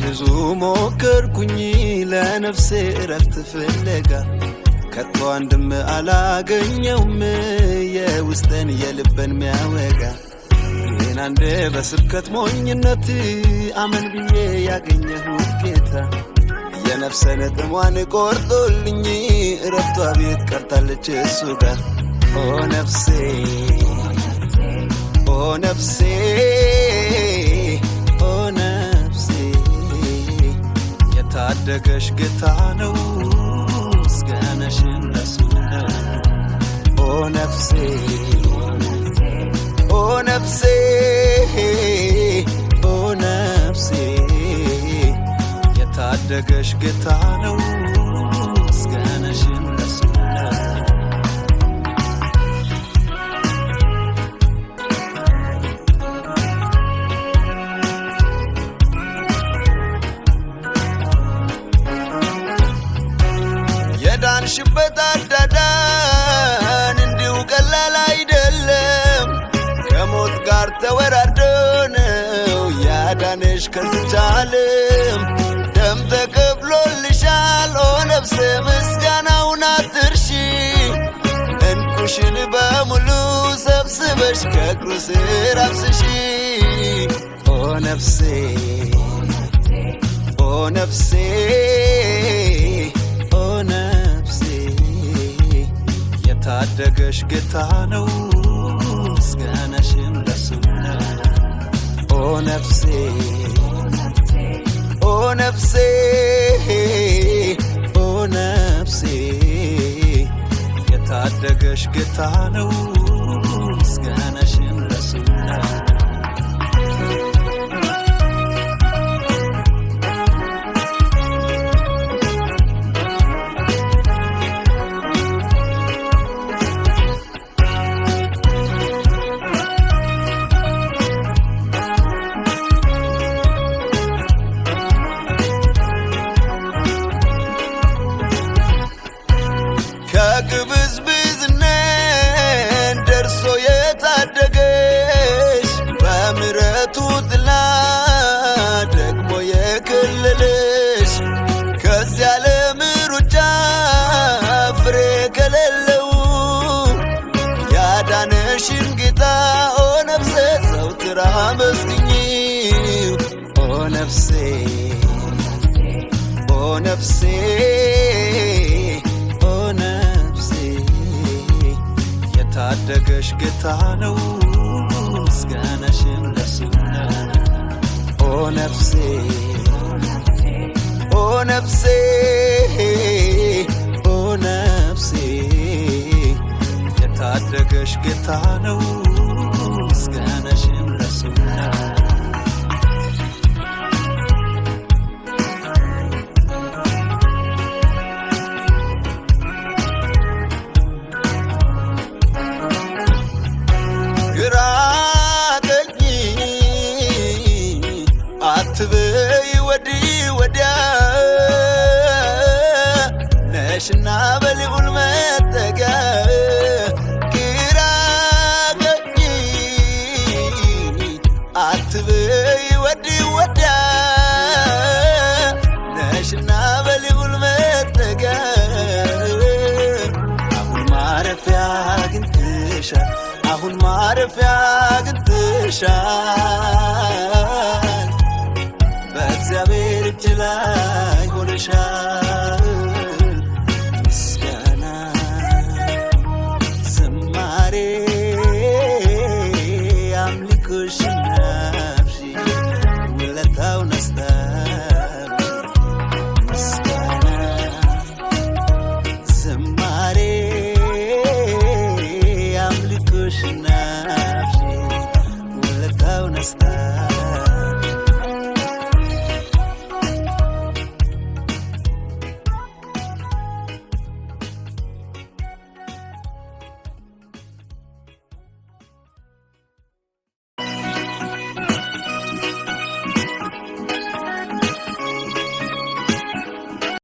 ብዙ ሞከርኩኝ ለነፍሴ እረፍት ፍለጋ፣ ከቶ አንድም አላገኘውም የውስጥን የልብን ሚያወጋ። ግን አንድ በስብከት ሞኝነት አመን ብዬ ያገኘሁት ጌታ የነፍሰን ጥሟን ቆርጦልኝ እረፍቷ ቤት ቀርታለች እሱ ጋር። ኦ ነፍሴ፣ ኦ ነፍሴ፣ ኦ ነፍሴ፣ የታደገሽ ጌታ ነው፣ ምስጋናሽን ለሱ ነው። ኦ ነፍሴ፣ ኦ ነፍሴ፣ ኦ ነፍሴ፣ የታደገሽ ጌታ ነው፣ ምስጋናሽን ለሱ ነው። የዳንሽበት አዳዳን እንዲሁ ቀላል አይደለም። ከሞት ጋር ተወራርዶ ነው ያዳነሽ ከዚች ዓለም። ደም ተከፍሎልሻል፣ ኦ ነፍሴ ምስጋናውን አትርሺ። እንቁሽን በሙሉ ሰብስበሽ ከእግሩ ስር አፍስሺ። ኦ ነፍሴ፣ ኦ ነፍሴ፣ ኦ ነፍሴ፣ የታደገሽ ጌታ ነው፣ ምስጋናሽን ለሱ ነው። ኦ ነፍሴ፣ ኦ ነፍሴ፣ ኦ ነፍሴ፣ የታደገሽ ጌታ ነው፣ ምስጋናሽን ለሱ ነው። ከግብዝብዝነት ደርሶ የታደገሽ፣ በምሕረቱ ጥላ ደግሞ የከለለሽ፣ ከዚያ ዓለም ሩጫ ፍሬ ከሌለው ያዳነሽን ጌታ ኦ ነፍሴ ዘውትር አመስግኚው። ኦ ነፍሴ፣ ኦ ነፍሴ፣ ኦ ነፍሴ፣ የታደገሽ ጌታ ነው፣ ምስጋናሽን ለሱ ነው። ኦ ነፍሴ፣ ኦ ነፍሴ፣ ኦ ነፍሴ፣ የታደገሽ ጌታ ነው፣ ምስጋናሽን ለሱ ነው። ግራ ቀኝ አትበይ ወዲህ ወዲያ፣ ነሽና በልዑል መጠጊያ። ግራ ቀኝ አትበይ ወዲህ ወዲያ፣ ነሽና በልዑል መጠጊያ። አሁን ማረፊያ አግኝተሻል፣ አሁን ማረፊያ አግኝተሻል፣ በእግዚአብሔር እጅ ላይ ሆነሻል። ምስጋና፣ ዝማሬ፣ አምልኮሽን አብዢ፣ ውለታውን አስታውሺ። ምስጋና፣ ዝማሬ፣ አምልኮሽን አብዢ፣ ውለታውን አስታውሺ።